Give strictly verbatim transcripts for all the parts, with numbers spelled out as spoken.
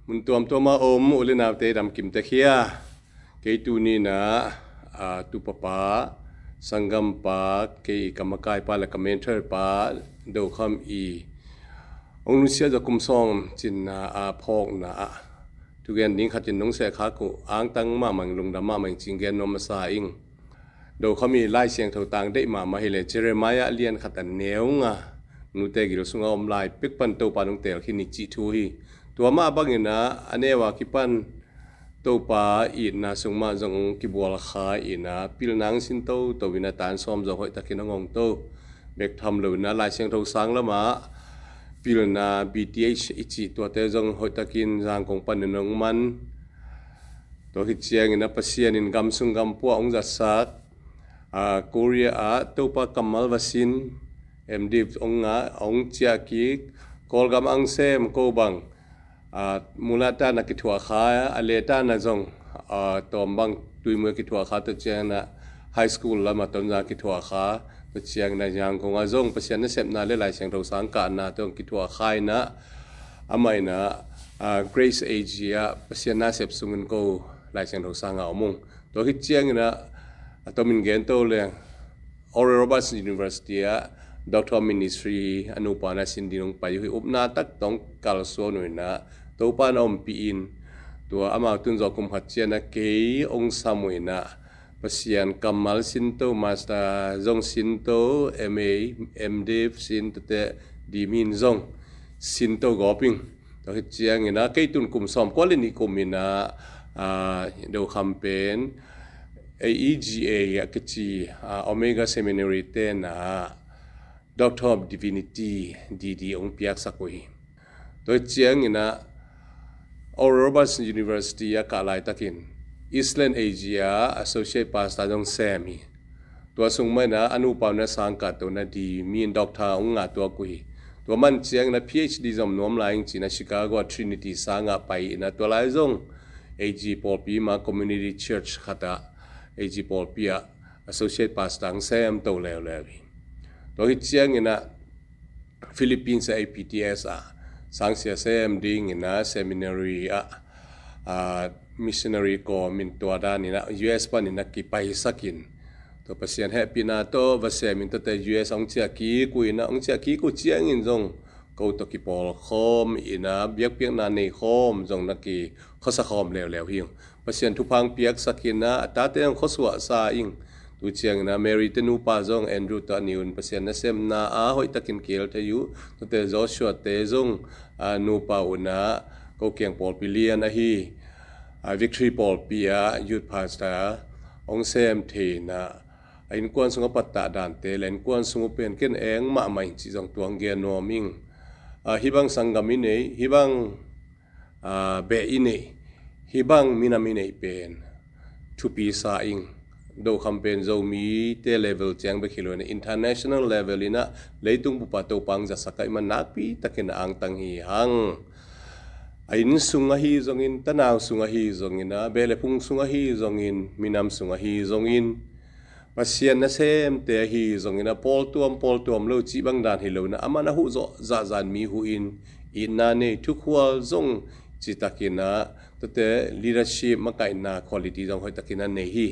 Mun tuamtuam a om u le naute damkim tek hia. Kei tuni-in ah, a, tupapa, sanggampa, kei ka makaipa le ka mentor pa, Dokham i hong nusia zawh kum sawm cinna a phawkna ah thugen ding khat in nong sehkhak uh angtang mahmah ing, lungdam mahmah ing ci-in gen nuam masa ing. Dokham i Lai Siangtho tang deih mahmah hi leh Jeremiah lian khat a neu nga, nute gil sungah om lai pek pan Topa nong teel khin hi cih thu hi. Tua mah bangin ah a neu a kipan Topa itna sung mah zong kibual kha in ah, pilna hong sin toto in ah, tan sawm zong hoihtakin hong hong to bek tham lo in ah, Lai Siangtho sang lamah pilna B Th i cih tuate zong hoihtakin Zangkong panin hong man. Tua khit ciangin ah Pasian in gam sung gam pua hong zatsak, a, Korea ah Topa kammal va sin, M.Div hong ngah, hong ciah kik, Kawlgam ang sem ko bang, a, mula tan a kithuah kha, a le tan a zong, a, tawm bang Tuimui a kithuah kha, tua ciangin ah high school lam a Tonzang kithuah kha, tua ciangin ah Zangkong ah zong Pasian nasepna le Lai Siangtho sang kahna tua kithuah kha in ah, amah in ah, a, Grace A G ah Pasian nasep sungin ko Lai Siangtho sang a om ung. Tua khit ciangin ah, a tomin gen to leng, Oral Roberts University ah Doctor of Ministry a nupa na sin ding hong pai uh hi. Upna tak tawh hong kalsuan uh in ah, Topa in a ompih in, tua amau tun zawh kum khat ciang ah kei hong sam uh in ah, Pasian kammal sin to, master zong sin to, M A, M.Div sin to te, D.Min zong sin to gawp ing. Tua khit ciangin ah kei tun kum sawm kua le nih kum in ah, a, Dokham pen A E G A a kici, a, Omega Seminary te in ah Doctor of Divinity, D D hong piaksak uh hi. Tua ciangin ah Oral Roberts University a kah laitakin Eastland A G ah Associate Pastor zong sem hi. Tua sung mah in ah a nupa uh in ah sang kahto in ah D.Min Doctor hong ngah tuak uh hi. Tua man ciangin ah Ph.D. zom nuam lai ing ci-in ah Chicago a Trinity sang ah pai in ah, tua lai zong A G pawlpi mah community church khat ah A G pawlpi ah Associate Pastor hong sem to leuleu hi. Tua khit ciangin ah Philippines a P T S ah sangsia sem dingin ah seminary ah, a, missionary kawmin tua danin ah U S panin ah kipaisakin, tua Pasian hehpihna tawh va semin, tuate U S hong ciah kik uh in ah, hong ciah kik uh ciangin zong ko tawh kipawlkhawm in ah biakpiakna neikhawm zong na kikhuasa khawm leuleu hi ung. Pasian thupha hong piaksak in ah a tate hong khuasuahsa ing. Tu ciangin ah Mary te nupa zong Andrew tawh a ni un Pasian nasemna ah hoihtakin kihel thei uh. Tuate Joshua te zong, a, nupa un ah ko kiang pawlpi lian ahi, a, Victory pawlpi ah youth pastor hong sem thei in ah, a innkuan sungah pattah dante le innkuan sung uh pen ken eng mahmah ing ci zong tua hong gen nuam ing. A, hih bang sanggam i neih, hih bang, a, beh i neih, hih bang minam i neih pen thupi sa ing. Dokham pen Zomite level ciang bek hi lo in ah international level in ah leitung bup ah Topa hong zatsak ahih man nakpi takin a angtang hi hang. A inn sung ahi zongin, tanau sung ahi zongin ah, beh le phung sung ahi zongin, minam sung ahi zongin, Pasian nasemte ahi zongin ah, pawltuam pawltuam lo cih bang dan hi lo in ah, amah na huh zawh zahzah in mi huh in, itna nei, thukhual zong citakin ah, tuate leadership makaihna quality zong hoihtakin a nei hi.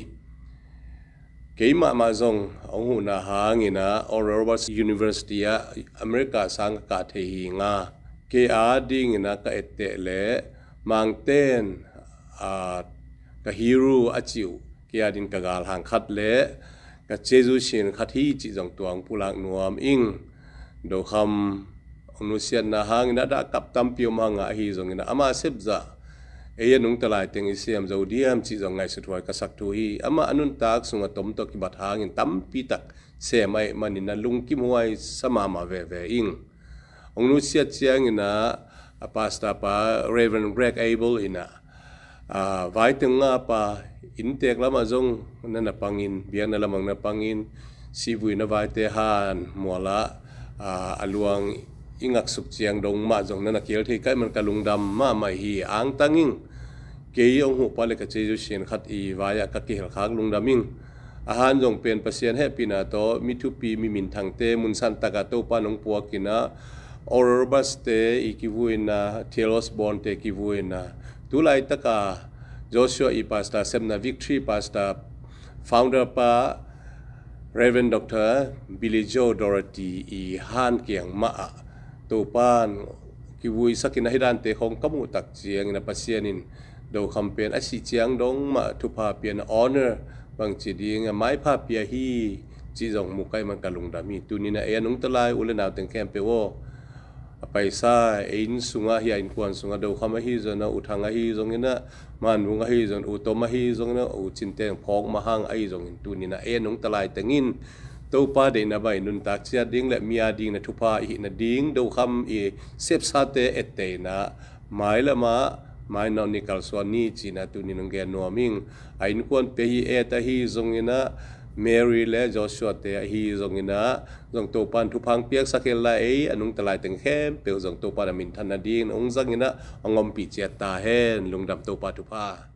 Kei mahmah zong hong huhna hangin ah Oral Roberts University ah America sang ka kah thei hi ing a, kei a dingin ah ka etteh le Mangten, a, ka hero a cih uh, kei a dingin ka galhang khat le ka Jesu sin khat hi cih zong tua hong pulak nuam ing. Dokham hong nusiatna hangin ah dah kap tampi om hang a, ahi zongin ah ama sepzah ei a nungta lai teng i siam zo diam cih zong ngaihsut huai ka sak thu hi. Amah a nuntak sungah tom tawh kibat hangin tampi tak sem ahih manin ah lungkim huai sa mahmah veve ing. Hong nusiat ciangin ah a pastor pa Reverend Greg Abel in ah, a, vai teng nga pa, inntek lamah zong na na pangin, biakna lamah na pangin, sihvuina vaite han mual ah, a, a luang i ngaksuk ciang dong mah zong na na kihel thei ka hih man ka lungdam mahmah hi. Angtang ing. Kei hong huh pa le ka Jesu sin khat i vai ah ka kihelkhak lungdam ing. A han zong pen Pasian hehpihna tawh mi thupi, mi minthangte mun san takah Topa in hong puak in ah, Oral Roberts te i kivuina, T L Osborn te kivuina, tu laitaka Joshua i pastor sepna, Victory pastor, founder pa Reverend Doctor Billy Joe Doherty i han kiang mah ah Topan kivuisakin ahi dante khong ka muh tak ciangin a Pasian in Dokham pen a sih ciang dong mah thupha pian, honor bangci ding a maipha pia hi ci zong mukai man ka lungdam hi. Tunin a ei a nungta lai u le nau teng khempeuh aw, a paisa ei inn sunga hi, a innkuan sunga Dokham ahi zongin a, U Thang ahi zongin a, Manvung ahi zongin, U Tom ahi zongin a, U Cinteng phawk mahang ahi zongin tunin a ei a nungta lai tengin Topa deihna bang i nuntak ciat ding le mi a ding na thupha i hih nading Dokham i sepsate etteina mai lamah mai nawh ni kalsuan ni cina tunin hong gen nuam ing. A innkuan pia hi, et ahi zongin a, Mary le Joshua te ahi zongin a, zong Topan thupha hong piaksak hen la, ei a nungta lai teng khempeuh zong Topan a minthan nading hong zangin a, hong ompih ciat ta hen. Lungdam, Topa thupha.